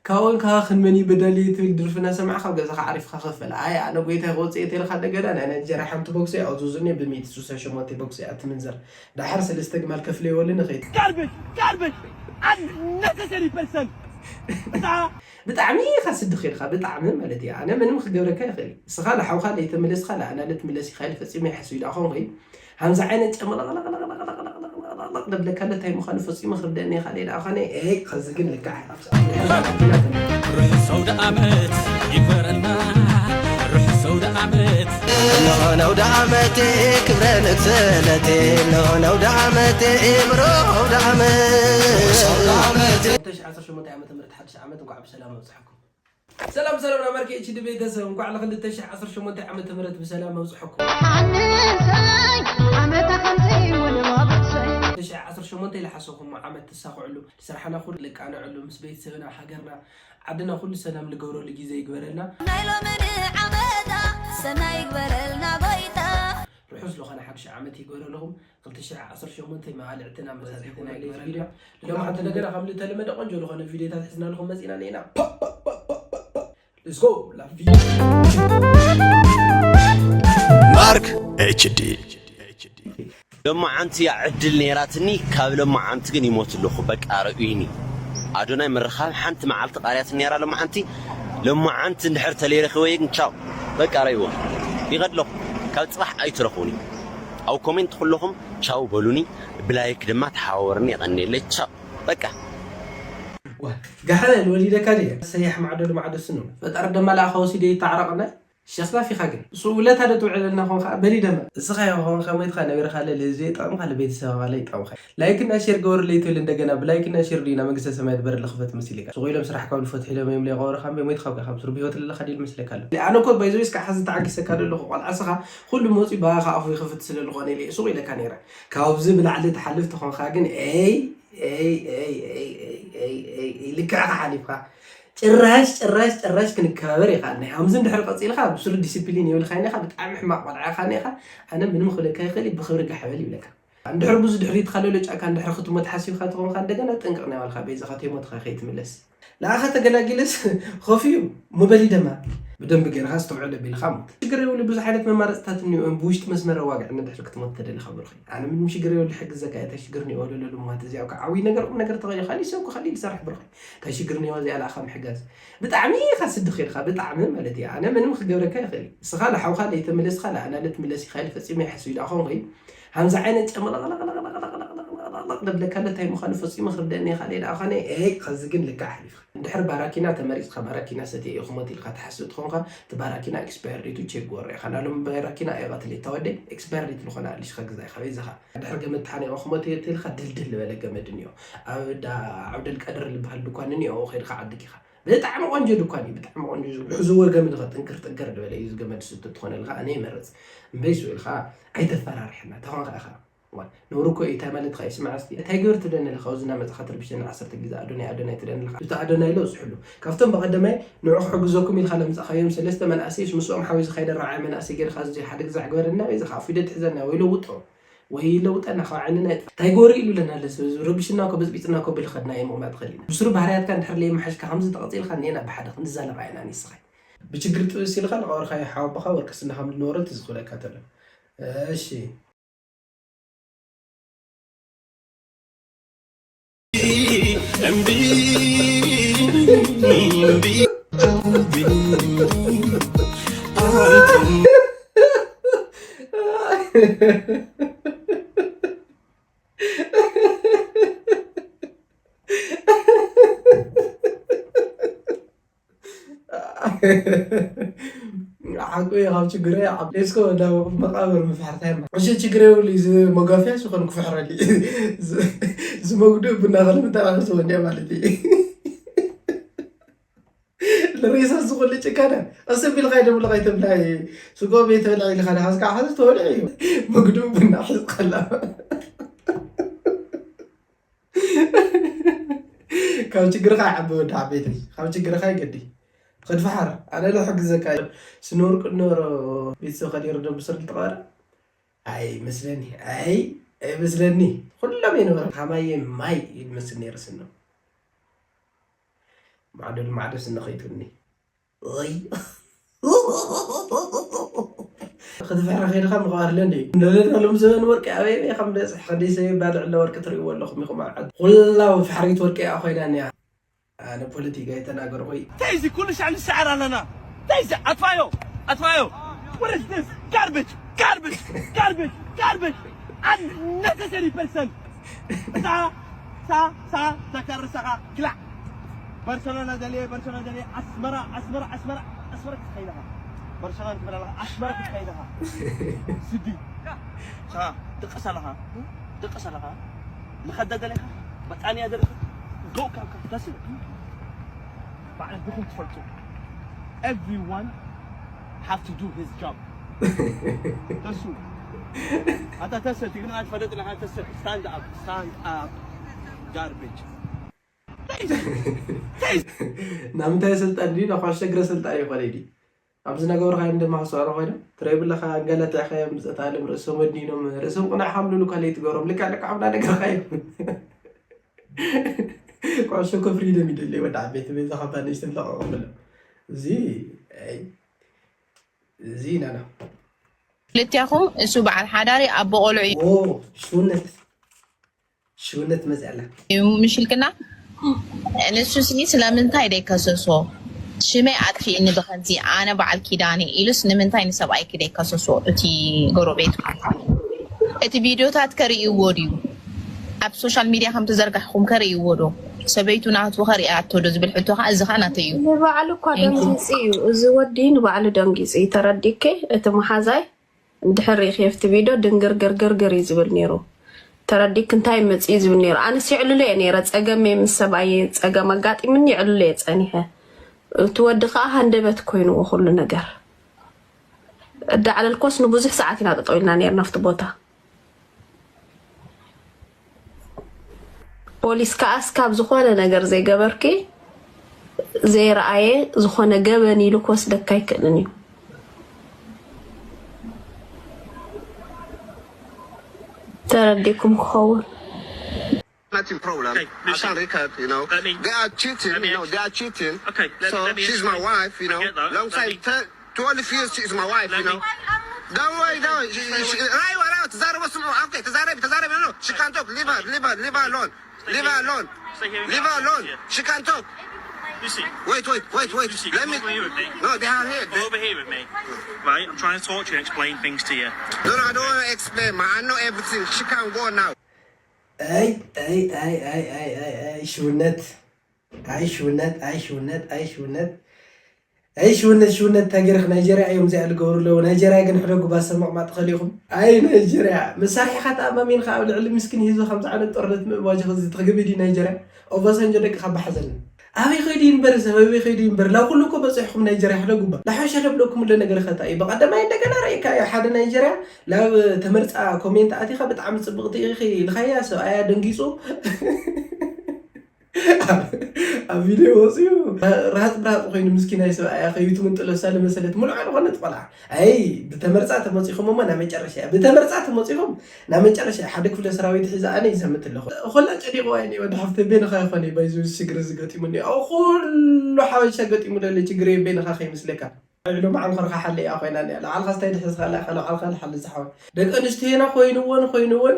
ካብኡን ካባኽን መን ይበደል እዩ ትብል ድርፊ እናሰማዕካ ኣብ ገዛኻ ዓሪፍካ ክፈል። ኣይ ኣነ ጎይታይ ክወፅእ እየ ተልካ እንደገና ናይ ናይጀርያ ሓንቲ ቦክሲ ኣውዙዙኒ ብሚእቲ ስሳ ሸሞንተ ቦክሲ እያ ትምንዘር። ዳሓር ሰለስተ ግማል ከፍለ ይወልን ንኸይድ። Garbage! Garbage! Unnecessary person! ብጣዕሚ ኢኻ ስድኽ ኢልካ፣ ብጣዕሚ ማለት እዩ። ኣነ ምንም ክገብረካ ይኽእል እዩ። እስኻ ንሓውካ ለይተመለስካ ለኣና ልትምለስ ኢኻ ኢለ ፈጺመ ይሓስብ ኢለ ኣኾንኩ። ሃምዚ ዓይነት ጨመለቕለቕለቕለቕለቕለቕለቕለቕለቕለቕ ደብለካ ለታይ ምዃኑ ፈጺሙ ክርደእኒ ይኽእል እዩ። ኣኾነ ኤይ፣ ኸዚ ግን ልክዕ ርሑስ ኣውደ ዓመት ይግበረልና፣ ርሑስ ኣውደ ዓመት። እነሆ ነውደ ዓመቴ ክብረ ንግስነቴ፣ እነሆ ነውደ ዓመቴ፣ ብሩኽ ኣውደ ዓመት። ክልተ ሺሕ ዓሰርተ ሸሞንተ ዓመተ ምህረት ሓድሽ ዓመት እንኳዕ ብሰላም ኣብጽሓኩም። ሰላም ሰላም ናብ ማርክ ኤች ዲ ቤተሰብ፣ እንኳዕ ለ ክልተ ሺሕ ዓሰርተ ሸሞንተ ዓመተ ምህረት ብሰላም ኣብጽሐኩም። ሓንሰይ ዓመታ ከምዘይ ወለዋ ብሰይ። ክልተ ሺሕ ዓሰርተ ሸሞንተ ኢለ ሓሰኹም ዓመት ትሳኽዕሉ፣ ዝሰራሕና ኩሉ ልቃንዐሉ፣ ምስ ቤተሰብና፣ ሃገርና፣ ዓድና ኩሉ ሰላም ልገብረሉ ግዜ ይግበረልና። ናይ ሎሚ ዓመታ ሰናይ ይግበረልና ጎይታ። ርሑስ ዝኾነ ሓድሽ ዓመት ይግበረልኹም። ክልተ ሺሕ ዓሰርተ ሸሞንተ መባልዕትና መሳጢትና ይግበረልና። ሎማዓንቲ እንደገና ከም ልተለመደ ቆንጆ ዝኾነ ቪዲዮታት ሒዝናልኹም መፂና እኒና። Let's go! La vie! ማርክ ኤች ዲ። ሎማዓንቲ እያ ዕድል ነይራትኒ፣ ካብ ሎማዓንቲ ግን ይሞት ኣለኹ። በቃ ርእዩኒ። ኣዶናይ ምርኻብ ሓንቲ መዓልቲ ቃርያትኒ ነይራ ሎማዓንቲ። ሎማዓንቲ እንድሕር ተለይረኺበዮ ግን ቻው። በቃ ርእይዎ። ይኸድ ኣለኹ። ካብ ጽባሕ ኣይትረኽቡኒ። ኣብ ኮሜንት ኩለኹም ቻው በሉኒ። ብላይክ ድማ ተሓባበሩኒ። የቐንየለይ። ቻው። በቃ። ዋ፣ ጋሕበል ወሊደካ ድየ? ሰያሕ ማዕዶ ልማዕዶ ስኑ። ፈጣሪ ደማ ለኣኻ ወሲደ ይተዓረቐና። ሸኽላፍ ኢኻ ግን። እሱ ውለታ ዶ ትውዕለልና ኾንካ? በሊ ደማ። እስኻ ኢኻ ኾንካ ሞይትካ ነቢርካ ለለ ህዝቢ ይጠቕምካ፣ ለቤተሰብኻ ለይጠቕምካ። ላይክና ሼር ገበሩለይ ትብል እንደገና ብላይክና ሼር ድዩ ናብ መንግስተ ሰማያት በር ልኽፈት መሲልካ? ሱቕ ኢሎም ስራሕካ እውን ፈትሒሎም እዮም ለይቐበሩኻ እምበር ሞይትካ እኮ ኢኻ ብስሩ ብህይወት ለለኻ ድዩ ልመስለካ ኣሎ? ኣነ እኮ ባይዘወይስ ከዓ ሓዚ ተዓጊሰካ ዶ ኣለኹ ቆልዓ እስኻ ኩሉ መፂኡ ብኣኻ ኣፉ ይኸፍት ስለ ዝኾነ ኢለ እየ ሱቕ ኢለካ ነይረ። ካብዚ ብላዕሊ ትሓልፍ ተኾንካ ግን ኤይ ኤይ ኤይ ኤይ ኤይ ኤይ ኤይ ኤይ ልክዕኻ ሓሊፍካ። ጭራሽ ጭራሽ ጭራሽ ክንከባበር ይኽኣልና እዩ። ከምዚ እንድሕር ቀፂልካ ብስሩ ዲሲፕሊን የብልካን ኢኻ፣ ብጣዕሚ ሕማቕ ቆልዓ ኢኻ ኢኻ። ኣነ ምንም ክብለካ ይኽእል እዩ፣ ብኽብሪ ጋሕ በል ይብለካ። እንድሕር ብዙ ድሕሪትካ ለሎ ጫካ እንድሕር ክትሞት ሓሲብካ ተኾንካ እንደገና ጥንቅቕ ናይ ባልካ በይዛኻ ተይሞትካ ከይትምለስ። ንኣኻ ተገላጊለስ ኸፍዩ ምበሊ ደማ። ብደንቢ ገይርካ ኣስተውዕል ኣቢልካ ሞት። ሽግር የብሉ፣ ብዙሕ ዓይነት መማረፅታት እኒኦ እዮም። ብውሽጢ መስመር ኣዋግዕኒ እንድሕር ክትሞት ተደሊኻ ብርኸይ። ኣነ ምንም ሽግር የብሉ፣ ሕግዘካ እየ። እንታይ ሽግር እኒኦ ለሎ ልምዋት እዚኣ እኮ ዓብዪ ነገር ቁም ነገር ተኸይሉ ካሊእ ሰብ እኮ ካሊእ ዝሰርሕ ብርኸይ። እንታይ ሽግር እኒኦ እዚኣ ለኣኻ ምሕጋዝ። ብጣዕሚ ኢኻ ስድኽ ኢልካ፣ ብጣዕሚ ማለት እዩ። ኣነ ምንም ክገብረካ ይኽእል እዩ። እስኻ ንሓውካ ለይተመለስካ ለኣና ልትምለስ ኢኻ ኢለ ፈጺመ ይሓስብ ኢለ ኣኾንኩ። ሃምዚ ዓይነት ጨመለቕለቕለቕለቕለቕለቕለቕ ደብለካ ለታይ ምዃኑ ፈጺሙ ክርደእኒ ይኽእል እዩ። ለኣኾነ ኤይ፣ ኸዚ ግን ልክዕ ኣሕሊፍካ። እንድሕር ባራኪና ተመሪጽካ ባራኪና ሰትየ እየ ክሞት ኢልካ ትሓስብ ተኾንካ፣ እቲ ባራኪና ኤክስፓየር ዴቱ ቸክ ግበሮ ኢኻ። ናሎም ባራኪና ኣይቐትል እየ፣ እታ ወደይ ኤክስፓየር ዴት ዝኾነ ኣልሽካ ግዛ ኢኻ በይዛኻ። እንድሕር ገመድ ተሓኒቑ ክሞት እየ ተልካ ድልድል ዝበለ ገመድ እኒኦ። ኣብ እንዳ ዓብደል ቀድር ዝበሃል ድኳን እኒኦ፣ ከይድካ ዓድግ ኢኻ። ብጣዕሚ ቆንጆ ድኳን እዩ፣ ብጣዕሚ ቆንጆ እዩ። ዝብሉ ሕዝዎ ገመድ ኸ ጥንክር ጥንክር ዝበለ እዩ፣ እዚ ገመድ ስቶ ትኾነልካ፣ ኣነ ይመርጽ። እምበይ ስኡ ኢልካ ኣይተፈራርሕና፣ ተኾንካ ኢኻ። ዋይ፣ ነውሪ እኮ እዩ። እንታይ ማለትካ እዩ? ስማዕ እስቲ፣ እንታይ ግበር ትብለኒ ኣለኻ? ኣብዚ እናመጻኻ ትርብሸኒ ዓሰርተ ግዜ ኣዶናይ፣ ኣዶናይ ትብለኒ ኣለኻ። እቲ ኣዶናይ ኢለ ኣብጽሕሉ። ካብቶም ብቐደማይ ንዑ ክሕግዘኩም ኢልካ ለምጻእካዮም ሰለስተ መናእሰይስ ምስኦም ሓዊሱ ከይደ ራዓይ መናእሰይ ጌርካ እዚ ሓደ ግዛዕ ግበረልና፣ በይዛኻ ኣፉ ኢደ ትሕዘና ወይ ለውጦ። ወይ ይለውጠና ካብ ዓይንና ይጥፋእ። እንታይ ግበሩ ኢሉ ለና ለሰብ እዚ ረብሽና እኮ በጽቢጽና እኮ ብልኸድና እየ ምቕማጥ ኸሊና። ብስሩ ባህርያትካ እንድሕር ለይመሓሽካ ከምዚ ተቐጺልካ እኔና ብሓደ ክንዛለቕ ኣይና ንስኻ። ብችግር ጥብስ ኢልካ ንቐበርካዮ ሓወቦኻ ወርቂ ስና ከም ዝነበሮ ትዝ ክብለካ ተሎ። እሺ። እምቢ፣ እምቢ፣ እምቢ፣ እምቢ። ሓቁ እዩ፣ ካብ ችግረይ ኣብ ሌስኮ ናብ መቃብር ምፍሕር እንታይ ማለት? እሺ፣ ችግር የብሉ፣ እዚ መጋፍያ ሽኾን ክፍሕረሊ። እዚ መጉድኡ ብናኸል ምተራኸ ዝወንያ ማለት እዩ። ንሬሳ ዝኹሉ ጭካነ፣ ቀስ ቢልካ ይደብልኻ ይተብልሃ እዩ። ስጎ ቤት ተብልዕ ኢልካ ዲኻ? እስካ ሓዚ ተወልዕ እዩ። መጉድኡ ብና ሒዝካ ኣላ። ካብ ችግርኻ ይዓቢ ወዲ ዓበይቲ፣ ካብ ችግርኻ ይገዲ። ኸድፍሓር፣ ኣነ ዶ ሕግዘካ? ስኖር ቅኖሮ ቤተሰብ ከዲሩ ዶ ብስር ልትቐረ? ኣይ መስለኒ፣ ኣይ፣ ኣይ መስለኒ። ኩሎም የነበረ ሃማየ ማይ ይመስል ነይሩ ስኖ። ማዕዶ ልማዕዶ ስኒ ከይትብኒ። ወይ ክትፍሕረ ከይድኻ ምቕባር ለንድ እዩ። ነለና ሎም ዘበን ወርቂ ኣበይ ኣበይ ከም በፅሕ ከደይ ሰብ ይባልዕ ኣሎ ወርቂ ትርእይዎ ኣለኹም ኢኹም ኣብ ዓዲ። ኩላ ፍሕሪት ወርቂ እያ ኮይና እኒኣ። ኣነ ፖለቲካ ይተናገርኩ እዩ። እንታይ እዚ ኩሉ ሻዕ ንሰዓር ኣለና? እንታይ እዚ ኣጥፋዮ? ኣጥፋዮ። What is this? Garbage! Garbage! Garbage! Garbage! Unnecessary person! እታ ሳ ሳ ተከርሰኻ ክላዕ። በርሰሎና ደልየ በርሰሎና ደልየ ኣስመራ ኣስመራ ኣስመራ ኣስመራ ክትኸይድ ኢኻ። በርሰሎና ትብል ኣለኻ ኣስመራ ክትኸይድ ኢኻ። ስዲ ሳ ድቅስ ኣለኻ ድቅስ ኣለኻ። ንኸዳ ደሊኻ በጣንያ ደሊኻ ጎ ካብ ካብ ተስእ ባዕልኹም ትፈልጡ። Everyone have to do his job. ተሱ ኣታ ተሰ ትግርኛ ትፈልጥ ለኻ ተሰ stand up stand up garbage. ናምንታይ ስልጣን ድዩ ናኳሸ ግረ ስልጣን ይኾነ ድዩ ኣብዚ ነገርካ እዮም ድማ ክስዕሩ ኮይኖም ትረይ ብለካ ኣጋላጢዕካዮም ብፀት ኣለም ርእሶም ወዲኖም ርእሶም ቁናዕ ሓምሉሉ ካልእ ትገሮም ልክዕ ልክዕ ሓምላ ነገርካ እዮም ኩዕሾ እኮ ፍሪደም ይደሊ ወዲ ዓበይቲ በዛ ካብ ንእሽተን ለቐቕ ብሎ እዚ ኣይ፣ እዚ ኢና ና ክልቲያኹም እሱ በዓል ሓዳሪ ኣቦ ቆልዑ እዩ። ኦ ሽውነት ሽውነት መፅያ ኣላ እዩ ምሽልክና ንሱ ሲ ስለምንታይ ደይከሰሶ ሽመይ ኣጥፊእኒ ብከምዚ ኣነ በዓል ኪዳነ ኢሉስ ንምንታይ ንሰብኣይኪ ደይከሰሶ እቲ ጎረቤት እቲ ቪድዮታት ከርእይዎ ድዩ ኣብ ሶሻል ሚድያ ከም ተዘርጋሕኩም ከርእይዎ ዶ ሰበይቱ ናቱ ከርእያቶ ዶ ዝብል ሕቶ ከዓ እዚ ከዓ ናተይ እዩ ንባዕሉ እኳ ደንጊፂ እዩ እዚ ወዲ ንባዕሉ ደንጊፂ እዩ ተረዲከ እቲ መሓዛይ እንድሕር ሪኢኺ ኣብቲ ቪድዮ ድንግርግርግርግር እዩ ዝብል ነይሩ ተረዲክ እንታይ መፅእ እዩ ዝብል ነይሩ ኣነስ የዕልሎ እየ ነይረ ፀገም ምስ ሰብኣየ ፀገም ኣጋጢምኒ የዕልሎ እየ ፀኒሐ እቲ ወዲ ከዓ ሃንደበት ኮይንዎ ኩሉ ነገር እዳዕለልኮስ ንብዙሕ ሰዓት ኢና ጠጠው ኢልና ነርና ኣብቲ ቦታ ፖሊስ ከዓ እስካብ ዝኾነ ነገር ዘይገበርኪ ዘይረኣየ ዝኾነ ገበን ኢሉ ክወስደካ ኣይክእልን እዩ ተረዲኩም ክኸውን Nothing problem. Okay, Lucy. I can't record, you know. Let me, they are cheating, let me, you know, they are cheating. Okay, let, so let me she's explain. My wife, you know. Long time, me, twelve years she's my wife, you know. Me, don't worry, don't. She, she, right, right, right. Tazara was okay. Tazara, Tazara, no, no. She can't talk. Leave her, leave her, leave her alone. Leave her alone. Leave her alone. She can't talk. Lucy. Wait, wait, wait, wait. Lucy, let me. Over here with me. No, they are here. Come over here with me. Right, I'm trying to talk to you and explain things to you. No, no, I don't want to explain, man. I know everything. She can't go now. ኣይ ኣይ ኣይ ኣይ ኣይ ኣይ ኣይ ሽውነት ኣይ ሽውነት ኣይ ሽውነት ኣይ ሽውነት ኣይ ሽውነት ሽውነት እንታይ ገይርክ ናይጀርያ እዮም እዚኣ ዝገብሩ ኣለዉ ናይጀርያ ግን ሕደጉ ባሰ መቕማጥ ኸሊኹም ኣይ ናይጀርያ መሳርሒኻ ተኣማሚንካ ኣብ ልዕሊ ምስኪን ህዝቢ ከምዚ ዓይነት ጦርነት ምእዋጅ ኸዚ ትኽግቢ ድዩ ናይጀርያ ኦባሳንጆ ደቅኻ ባሓዘልና ኣበይ ኸይዱ ይንበር ሰብ ኣበይ ኸይዱ ይንበር ናብ ኩሉ እኮ በፂሕኩም ናይጀርያ ሕደጉባ ላሓሸ ለብለኩም ኣሎ ነገር ኸታ እዩ ብቐደማይ እንደገና ርኢካ እዩ ሓደ ናይጀርያ ናብ ተመርፃ ኮሜንት ኣቲኻ ብጣዕሚ ፅብቕቲ ኢኺ ኢልካያ ሰብኣያ ደንጊፁ ኣብ ቪድዮ ወፂኡ ራሃፅ ብራሃፅ ኮይኑ ምስኪናይ ሰብኣያ ከይትምንጥሎ ሳለ መሰለት ሙሉዓ ዝኾነት ቆልዓ ኣይ ብተመርፃ ተመፂኹም እሞ ናብ መጨረሻ እያ ብተመርፃ ተመፂኹም ናብ መጨረሻ እያ ሓደ ክፍለ ሰራዊት ሒዛ ኣነ ይዘምት ኣለኹ ኾላ ጨዲቑዋ እየ ወዲ ሓፍተ ቤንኻ ይኾነ ባይዙ ሽግር ዝገጢሙኒ ኣብ ኩሉ ሓበሻ ገጢሙ ለለ ችግር እየ ቤንኻ ከይመስለካ ሎማዓንኮርካ ሓለያ ኮይና እኒኣ ንዓልካ ስታይ ድሕዝካ ላካ ንዓልካ ንሓሊ ዝሓወ ደቂ ኣንስትዮና ኮይንዎን ኮይንዎን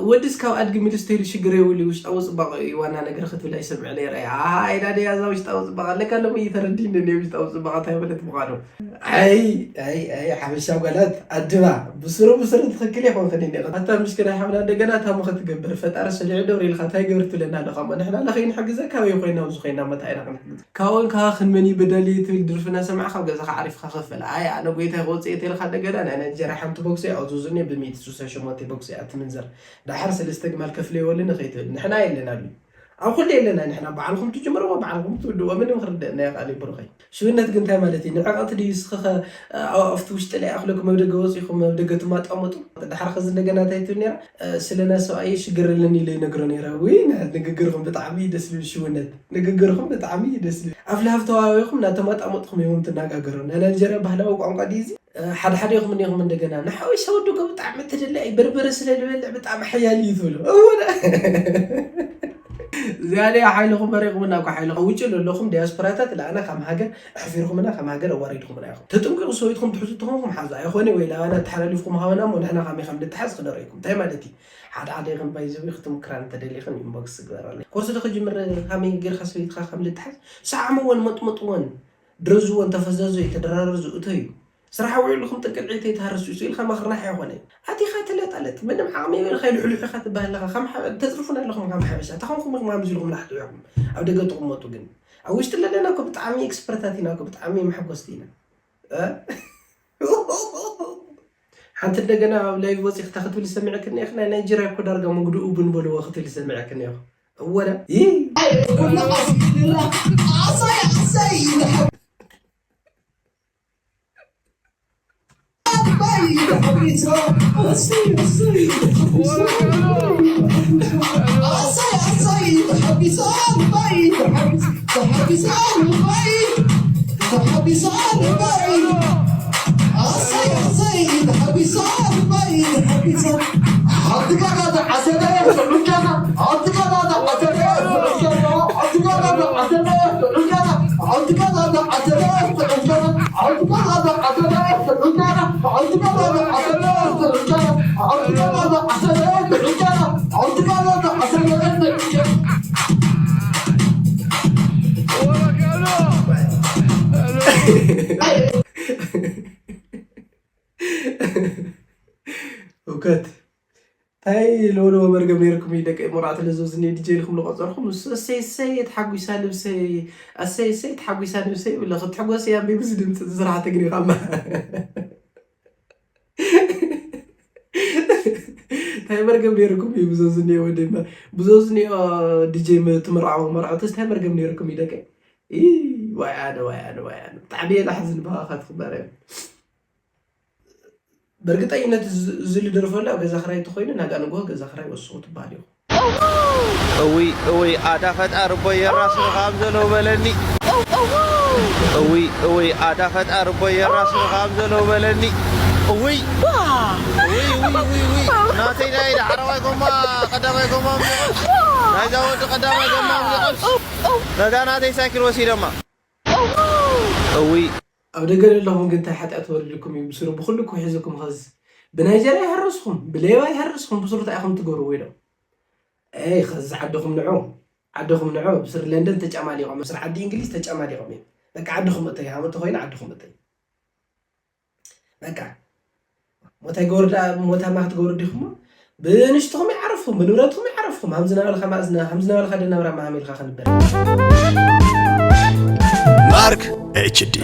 ወድስ ካብ ኣድጊ ሚልስ ተይሉ ሽግር የብሉ ውሽጣዊ ፅባቐ እዩ ዋና ነገር ክትብል ኣይሰምዕ ነይረ እያ ኣይዳ ደያ እዛ ውሽጣዊ ፅባቐ ኣለካ ሎሚ እይተረዲኒ ነ ውሽጣዊ ፅባቐ እንታይ በለት ምዃኑ ኣይ ኣይ ኣይ ሓበሻ ጓላት ኣድባ ብስሩ ብስሩ ትኽክል ይኾንክን እኒ ኣታ ምሽክና ሓብና እንደገና ታሞ ክትገብር ፈጣሪ ሰሊዑ ደብር ኢልካ እንታይ ገብር ትብለና ኣለኻ እሞ ንሕና ለኸይንሕግዘ ካበይ ኮይና ኣብዚ ኮይና መታ ኢና ክንሕግዘ ካብኡን ከዓ ክንመን እዩ በዳሊ ትብል ድርፊ እናሰማዕካ ኣብ ገዛኻ ዓሪፍካ ከፈል ኣይ ኣነ ጎይታይ ክወፅእ እየ ተልካ እንደገና ናይ ናይጀርያ ሓንቲ ቦክሲ ኣውዙዙኒ ብሚእቲ ሱሳ ሸሞንተ ቦክሲ እያ ትምንዘር ዳሓር ሰለስተ ግማል ከፍለ ይወልን ከይትብል ንሕና የለናሉ ኣብ ኩሉ የለና ንሕና ባዕልኩም ትጅምርዎ ባዕልኩም ትውድዎ ምንም ክርደእ ናይ ቃል ብሩኸይ ሽውነት ግን እንታይ ማለት እዩ ንዕቐት ድዩ ስኸኸ ኣብቲ ውሽጢ ላይ ኣኽለኩም ኣብ ደገ ወፂኹም ኣብ ደገ ትማጣመጡ ዳሓር ከዚ እንደገና እንታይ ትብል ነራ ስለና ሰብኣየ ሽግር ኣለኒ ኢለ ይነግሮ ነይረ። ውይ ንግግርኹም ብጣዕሚ እዩ ደስ ዝብል ሽውነት ንግግርኹም ብጣዕሚ እዩ ደስ ዝብል ኣብ ላሃፍ ተዋዊኹም እናተማጣመጥኹም እዮም ትነጋገሩ ናይ ናይጀርያ ባህላዊ ቋንቋ ድዩ እዚ ሓደ ሓደ ኢኹም እኒኹም እንደገና ንሓወይ ሰወዱ እኮ ብጣዕሚ ተደላይ በርበረ ስለ ዝበልዕ ብጣዕሚ ሓያል እዩ ትብሉ እወ እዚኣለያ ሓይልኹም መሪቑምና እኮ ሓይልኹም ኣብ ውጭ ዘለኹም ዲያስፖራታት ለኣና ከም ሃገር ኣሕፊርኩምና ከም ሃገር ኣዋሪድኩምና ኢኹም። ተጥንቂቑ ሰበይትኩም ትሕዙ ተኾንኩም ሓዙ ኣይኾነ ወይ ላባና ተሓላሊፍኩም ሃበና እሞ ንሕና ከመይ ከም ንተሓዝ ክነርእየኩም እንታይ ማለት እዩ? ሓደ ሓደ ይኽን ባይዘዊ ክትምክራ እንተደሊኽን ኢንቦክስ ግበራለይ ኮርስ ዶ ክጅምር? ከመይ ጌርካ ሰበይትካ ከም ልትሓዝ ሰዓምወን መጥመጥወን ድረዝወን ተፈዘዙ ተደራረዙ እተዩ። ስራሕ ውዒልኩም ጥቅልዒ ተይትሃርሱ እሱ ኢልካ መኽርናሕ ኣይኾነ። ኣቲኻ ትለጣለጥ ምንም ዓቕሚ የብልካ ኢሉ ሕሉሕ ኢኻ ትበሃል ኣለኻ ከም ሓ- ተጽርፉና ኣለኹም ከም ሓበሻ ተኾንኩም ማምዚ ኢልኩም ላሕቲ ኢኹም። ኣብ ደገ ትቕመጡ ግን ኣብ ውሽጢ ለለና እኮ ብጣዕሚ ኤክስፐርታት ኢና እኮ ብጣዕሚ መሐጎስቲ ኢና። እ? ሓንቲ እንደገና ኣብ ላይቭ ወፂኽታ ክትብል ዝሰምዐክኒ ኢኽ ናይ ናይጀርያ እኮ ዳርጋ መጉድኡ ብንበልዎ ክትብል ዝሰምዐክኒ ኢኹ። እወ ዳ ይ እውከት እንታይ ለወለወ መርገም ነይርኩም እዩ ደቂ ሙርዓት ለዘው ዝኒ ዲጀ ኢልኩም ዝቆፀርኩም እሱ እሰይ እሰይ ተሓጒሳ ልብሰይ እሰይ እሰይ ተሓጒሳ ልብሰይ ይብለ ክትሕጎስ እያ ኣንቢቡ ዝድምፂ ዝስራሕ ትግሪ ካማ እንታይ መርገም ነይርኩም እዩ ብዞ ዝኒኦ ወደማ ብዞ ዝኒኦ ዲጀ ትምርዓዎ መርዓውትስ እንታይ መርገም ነይርኩም እዩ ደቂ ዋይ ኣነ ዋይ ኣነ ዋይ ኣነ ብጣዕሚ እየ ላሕዝን ብሃኻት ክበረ በእርግጠኝነት እዚ ልደርፈሉ ኣብ ገዛ ክራይ እንተኮይኑ ናጋ ንግሆ ገዛ ክራይ ወስኹ ትበሃል ኢኹ። እውይ እውይ ኣዳ ፈጣሪ እቦ የራስኒ ካብ ዘሎ በለኒ። እውይ እውይ ኣዳ ፈጣሪ እቦ የራስኒ ካብ ዘሎ በለኒ። እውይ እውይ እውይ እውይ ናተይ ናይ ዳዕረዋይ ጎማ ቀዳማይ ጎማ ናይዛ ወዲ ቀዳማይ ጎማ ነዛ ናተይ ሳይክል ወሲደማ። እውይ ኣብ ደገ ዘለኹም ግን እንታይ ሓጢኣት ወሪድኩም እዩ ብስሩ ብኹሉ ክውሒዝኩም ኸዝ ብናይጀርያ ይሃርስኹም ብሌባ ይሃርስኹም ብስሩ እንታይ ኢኹም ትገብርዎ ኢሎም ኤይ ኸዚ ዓድኹም ንዑ ዓድኹም ንዑ ብስሪ ለንደን ተጫማሊቖም ብስሪ ዓዲ እንግሊዝ ተጫማሊቖም እዮም በቃ ዓድኹም እተይ ሃመ ተኾይኑ ዓድኹም እተይ በቃ ሞታይ ገወርዳ ሞታማ ክትገወርድ ኢኹሞ ብንሽትኹም ይዓረፍኩም ብንብረትኩም ይዓረፍኩም ሃምዚ ናበልካ ማእዝና ሃምዚ ናበልካ ደናብራ ማሃም ኢልካ ክንበር ማርክ ኤችዲ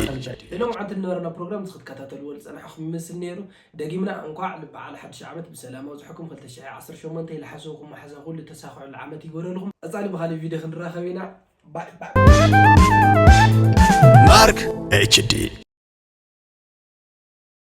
ሎምዓንቲ ዝነበረና ፕሮግራም ክትከታተልዎ ዝፀናሕኹም ይመስል ነይሩ ደጊምና እንኳዕ ንበዓል ሓድሽ ዓመት ብሰላም ኣብፅሐኩም ክልተ ሽሕ ዓሰርተ ሸሞንተ ይልሓስብኩም ማሕዛ ኩሉ ተሳኽዑሉ ዓመት ይግበረልኩም ቀፃሊ ብካሊእ ቪድዮ ክንራኸብ ኢና ባይ ባይ ማርክ ኤችዲ